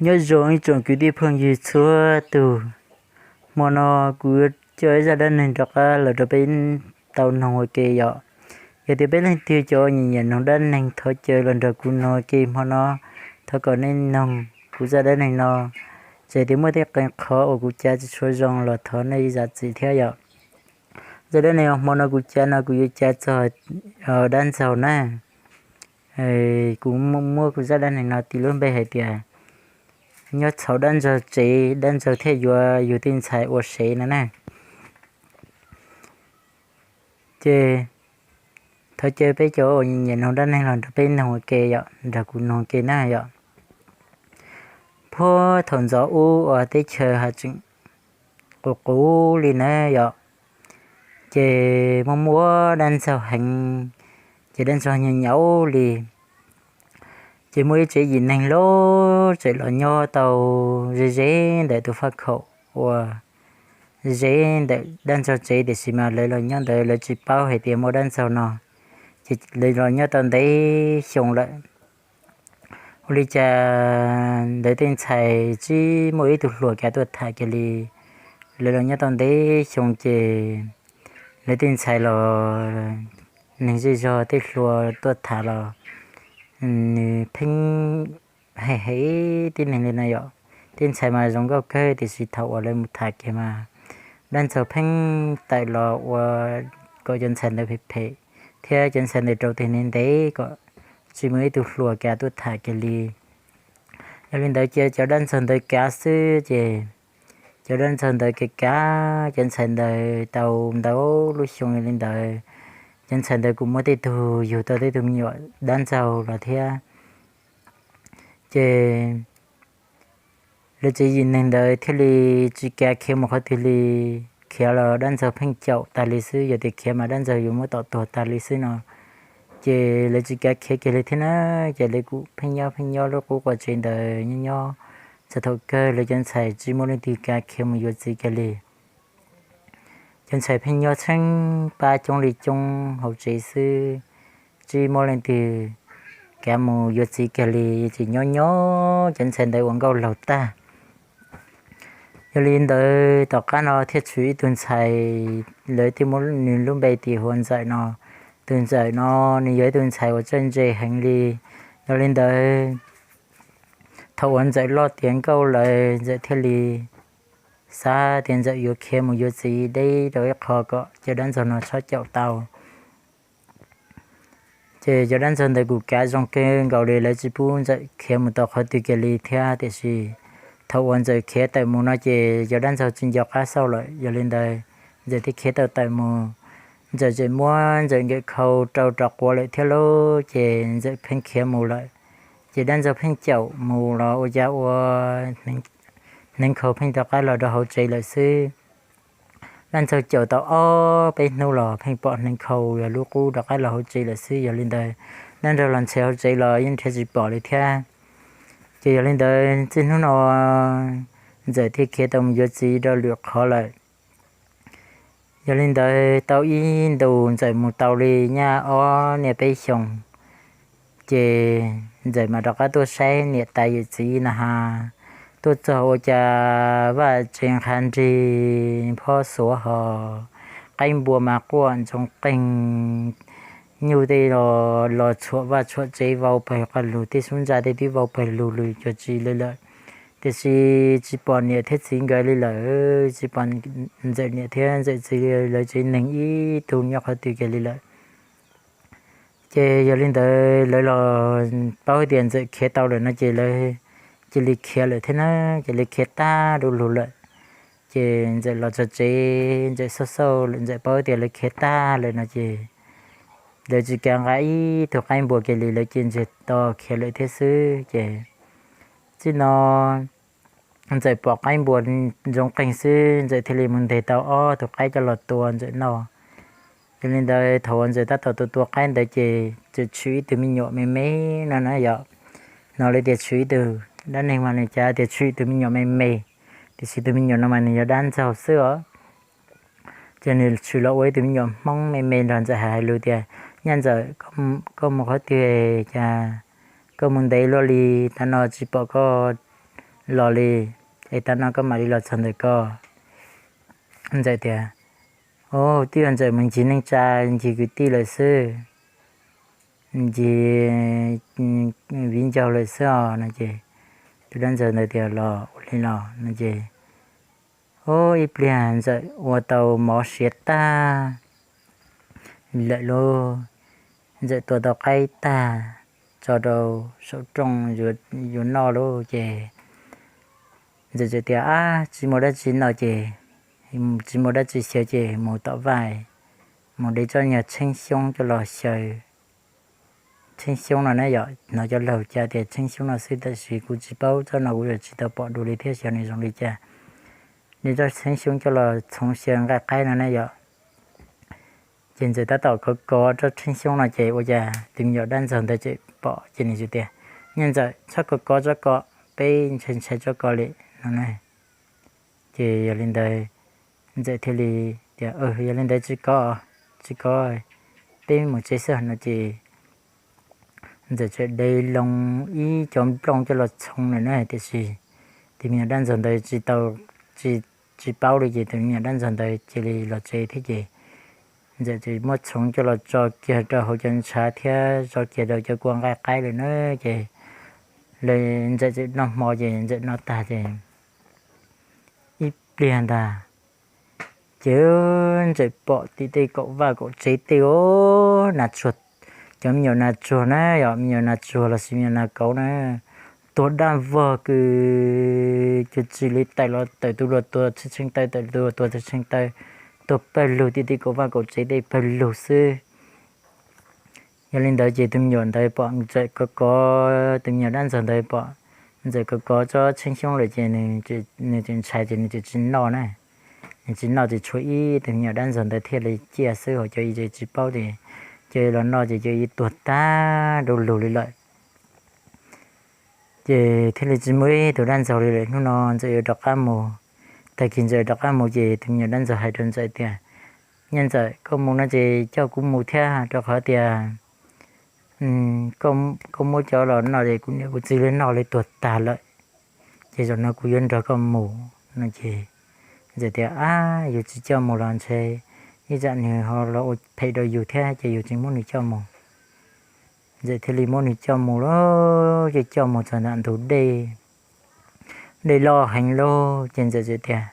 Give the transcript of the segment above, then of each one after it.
Nyob zoo ib tsoom kwv tij phooj ywg txhua tus, hmo no kuv coj ib zaj dab neeg rov qab los rau peb tau noog ua ke yom. Yog tias peb leej twg cov uas nyiam nyiam noog dab neeg thov caw los nrog kuv noog ua ke hmo no, thov kom nej noog kuv zaj dab neeg no. Txawm tias muaj tej qee qhov uas kuv cav tsis tshua zoo los thov nej zam txim thiab yom. Zaj dab neeg hmo no kuv cav no kuv yuav cav txog dab ntxaug na. Kuv muab kuv zaj dab neeg no tis lub npe hais tias nyob txhaum dab ntxaug tsev, dab ntxaug thiaj yuav yug tej ntxhais ua sev no na. Ces thov caw peb cov uas nyiam noog dab neeg los nrog peb noog ua ke yom, nrog kuv noog ua ke na yom. Puag thaum ntxov ub uas teb chaws ha tseem qus qus li na yom, ces muaj muaj dab ntxaug heev, ces dab ntxaug nyaum nyaum li. Ces muaj ib tsev yim neeg loj tseem los nyob tau ze ze ntawm tus faj khaum uas ze ntawm dab ntxaug tsev, tiam sis mas lawv los nyob ntawd lawv tsis paub hais tias muaj dab ntxaug no, ces lawv los nyob tau ntev xyoo lawm. Ua li cas ntawd tej ntxhais tsis muaj ib tug hluas kav tuaj tham kiag li. Lawv los nyob tau ntev xyoo ces lawv tej ntxhais los neeg zej zog tej hluas tuaj tham los nws pheej hais hais tib neeg li no yom. Tej ntxhais mas zoo nkauj kawg tiam sis thaum uas lawv mus tham kiag mas dab ntxaug pheej tawm los ua kom cov ntxhais ntawd phem phem, thiab cov ntxhais ntawd rau tes ntev ntev kom tsis muaj ib tug hluas kav tuaj tham kiag li. Yog li ntawd cia cov dab ntxaug ntawd kav xwb ces cov dab ntxaug ntawd kav kav cov ntxhais ntawd tau ntau lub xyoo. Yog li ntawd cov ntxhais ntawd kuj muaj tej tug yug tau tej tug me nyuam dab ntxaug los thiab. Ces lawv tsev yim neeg ntawd thiaj li tsis kav khiav mus qhov twg li, khiav los dab ntxaug pheej caum tag li xwb, yog tias khiav mas dab ntxaug yuav muab tom tuag tag li xwb no. Ces lawv tsis kav khiav kiag li thiab na, ces lawv kuj pheej nyob pheej nyob lub qub quav tsev ntawd nyob nyob, txog thaum kawg lawv cov ntxhais tsis muaj leej twg kav khiav mus yuav txiv kiag li. Cov ntxhais pheej nyob tsheej pab coob li coob hauv tsev xwb, tsis muaj leej twg kav mus yuav txiv kiag li, tseem nyob nyob cov ntxhais ntawd ua nkauj laug tag. Yog li ntawd tom qab no thiaj tshwm ib tug ntxhais, lawv thiaj muab nws lub npe tis hu ua Ntxawm no. Tus Ntxawm no nws yog ib tug ntxhais uas txawj ntse heev li. Yog li ntawd thaum uas Ntxawm loj tiav nkauj lawm Ntxawm thiaj li xav tias Ntxawm yuav khiav mus yuav txiv deb rau ib qho kom cov dab ntxaug no txhob caum tau. Ces cov dab ntxaug ntawd kuj kav zoo kawg nkaus li, lawv tsis pub Ntxawm khiav mus tau qhov twg kiag li thiab, tiam sis thaum uas Ntxawm khiav tawm mus no ces cov dab ntxaug tsis nco qab xauj lawm. Yog li ntawd Ntxawm thiaj khiav tau tawm mus. Ntxawm tseem muab Ntxawm nkawm khau rau rov quav lawm thiab lauj, ces Ntxawm pheej khiav mus lawm. Ces dab ntxaug pheej caum mus los ua cas ua hneev khau pheej rov qab los rau hauv tsev lawm xwb. Dab ntxaug caum tau ob peb hnub los pheej pom hneev khau yog lub qub rov qab los hauv tsev lawm xwb. Yog li ntawd dab ntxaug los ntxhe hauv tsev los yeej nrhiav tsis pom li thiab. Ces yog li ntawd txij hnub no Ntxawm thiaj khiav tau mus yuav txiv rau lwm qhov lawm. Yog li ntawd tau ib ntus Ntxawm mus tau li nyaj ob niaj peb xyoos, ces Ntxawm mam rov qab tuaj saib niam tais yawm txiv na has. Tuaj txog ua cas vaj tsev nqha nrig, phob xuav hos, qaib npua mas quaj ntsoov qeeg, nyuj tej los txhuam vaj txhuam tsev vau pawg qaj lug, tej sub ntsa tej twb vau pawg lug lug cuag tsi li lawm. Tiam sis tsis pom niam thiab txiv nkawd li lawm, tsis pom Ntxawm niam thiab Ntxawm txiv lawv tsev neeg ib tug nyob qhov twg kiag li lawm. Ces yog li ntawd lawv los paub tias Ntxawm khiav tau lawm no ces lawv cia li khiav lawm thiab na, cia li khiav tag du lug lawm. Ces Ntxawm los txog tsev, Ntxawm xauj xauj lawm, Ntxawm paub tias lawv khiav tag lawm no ces lawv tsis kav nqa ib tug qaib npua kiag li, lawv cia ntsiag to khiav lawm thiab xwb. Ces txij no Ntxawm pom qaib npua ntsoov qeeg xwb, Ntxawm thiaj li mus nteg tau ob tug qaib coj los tua Ntxawm noj. Yog li ntawd thaum uas Ntxawm tab tom tua tua qaib ntawd ces txawm tshwm ib tug me nyuam me me no na yom. Hnov lawv tias tshwm ib tug, dab neeg mas nws cav tias tshwm ib tug me nyuam me me, tiam sis tus me nyuam no mas nws yog dab ntxaug xwb os. Ces nws tshwm los ua ib tug me nyuam Hmoob me me nrog Ntxawm hais lus tias, Nyab Ntxawm, koj mus qhov twg cas koj mus ntev luaj li, tav no tsis pom koj los li, es tag no koj mam li los txog ntawm ko. Ntxawm tias, Au, twb yog Ntxawm mus ncig neej tsa, ncig kwv tij lawm xwb, ncig viv ncaus lawm xwb os no ces tus dab ntxawg ntawd tias, Los ua li los no ces, ib pliag Ntxawm ua tau mov siav tag lawm lauj, Ntxawm tua tau qaib tag tso rau saum rooj yuav noj lauj ces Ntxawm txawm tias, Ab, tsis muaj dab tsi noj ces, tsis muaj dab tsi xyaw ces mus tom vaj, mus de tsob nyuag tsheeb xyoob coj los xyaw. Tsheeb xyoob no ne yom, hnov cov laug ca tias tsheeb xyoob no xwb, tab sis kuv tsis paub, tsob no kuv yuav tsis tau pom dua li thiab, xyov nws zoo li cas. De tsob tsheeb xyoob coj los txhoov xyaw nqaij qaib no ne yom. Ces Ntxawm tab tom kov kov tsob tsheeb xyoob no ces ua cas tus me nyuam dab ntxaug ntawd tseem pom ces nws tias, Nyiaj Ntxawm, txhob kov kov tsob ko, peb ntshai ntshai tsob ko li no ne. Ces yog li ntawd Ntxawm thiaj li tias, Yog li ntawd tsis kov, tsis kov, peb mus tsev xwb no ces Ntxawm txawm de loo ib cov nplooj coj los txhoov lawm na, tiam sis tus me nyuam dab ntxaug ntawd tsis tau, tsis paub li ces tus me nyuam dab ntxaug ntawd cia li los tsev thiab ces Ntxawm txawm muab txhoov coj los tso kiag rau hauv cov ntshav thiab tso kiag rau cov kua nqaij qaib lawm na ces Ntxawm txawm noj hmo ces Ntxawm noj tag ces ib pliag ntag ces Ntxawm pom tim tej kaum vaj kaum tsev tej os, nas tsuag, cov me nyuam nas tsuag na yom, me nyuam nas tsuag los sis me nyuam nas kauv na, tuag daj vog kws cuag tsis li, tawm los tawm tus luag tuag tshee tshee taw, tawm tus luag tuag tshee tshee taw, tuag pawg lug tim tej kaum vaj kaum tsev tej pawg lug xwb. Yog li ntawd ces tus me nyuam ntawd pom Ntxawm kov kov, tus me nyuam dab ntxaug ntawd pom Ntxawm kov kov tsob tsheeb xyoob lawm ces nws tseem ntshai ces nws tseem tsis noj na. Nws tsis noj ces tshuav ib tus me nyuam dab ntxaug ntawd thiaj li ciaj xwb, hos cov ib tsis paub ces cov ib los noj ces cov ib tuag tag du lug li lawm. Ces thiaj li tsis muaj ib tug dab ntxaug li lawm. Hnub no Ntxawm yuav rov qab mus, tag kis Ntxawm rov qab mus ces tus me nyuam dab ntxaug hais rau Ntxawm tias, Nyiaj Ntxawm, koj mus no ces coj kuv mus thiab, rau qhov tias koj muab cov los noj ces kuv niam kuv txiv li noj li tuag tag lawm, ces zaum no kuv yuav nrog koj mus no ces Ntxawm tias, Ab, yus tsis coj mus los ntshe ib tsam nws ho los ua phem rau yus thiab ces yus tsis muab nws coj mus. Ntxawm thiaj li muab nws coj mus lauj, ces coj mus txog nram ntug dej, dej loj heev lauj ces Ntxawm txawm tias,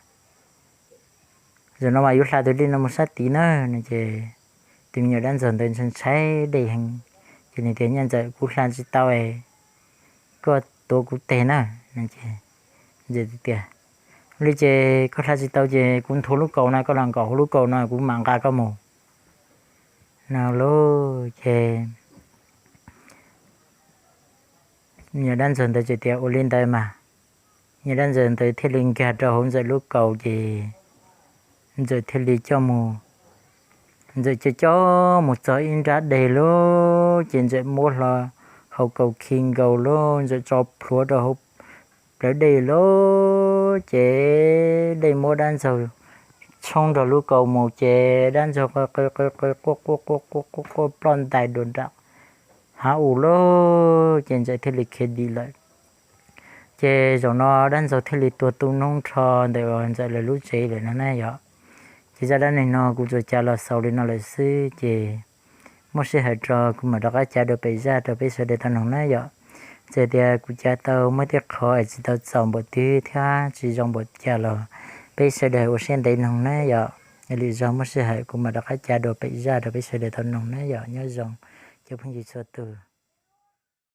Zaum no mas yuav hla tus dej no mus sab tid na no ces tus me nyuam dab ntxaug ntawd ntshai ntshai dej heev ces nws tias, Nyiaj Ntxawm, kuv hla tsis tau, koj tuav kuv tes na no ces Ntxawm tias, Ua li ces koj hla tsis tau ces kuv nthuav lub kaus no, koj los nkaum hauv lub kaus no kuv mam nqa koj mus no lauj ces me nyuam dab ntxaug ntawd txawm tias, Ua li ntawd mas. Me nyuam dab ntxaug ntawd thiaj li nkag rau hauv Ntxawm lub kaus ces Ntxawm thiaj li coj mus. Ntxawm coj coj mus txog ib nrab deg lauj ces Ntxawm muab hlo hauv kaus khi nkaus lauj, Ntxawm tso plhuav rau hauv plawv dej lauj ces dej muab dab ntxaug tshoob nrog lub kaus mus ces dab ntxaug qw qw qw quaj quaj quaj quaj quaj ploj ntais dua nram hav u lauj ces Ntxawm thiaj li khiav dim lawm. Ces zaum no dab ntxaug thiaj li tuag tu noob nrho ntawm Ntxawm lawv lub tsev lawm no na yom. Ces zaj dab neeg no kuv tsuas cav los xaus li no lawm xwb ces muaj sij hawm rau kuv mam rov qab cav dua pem zaj rau peb sawv daws tau noog na yom. Txawm tias kuv cav tau muaj tej qhov es tsis tau txaus npaum twg thiab tsis zoo npaum cas los peb sawv daws ua siab ntev noog na yom. Yog li zog muaj sij hawm kuv mam rov qab cav dua pem zaj rau peb sawv daws tau noog na yom. Nyob zoo cov phooj ywg txhua tus.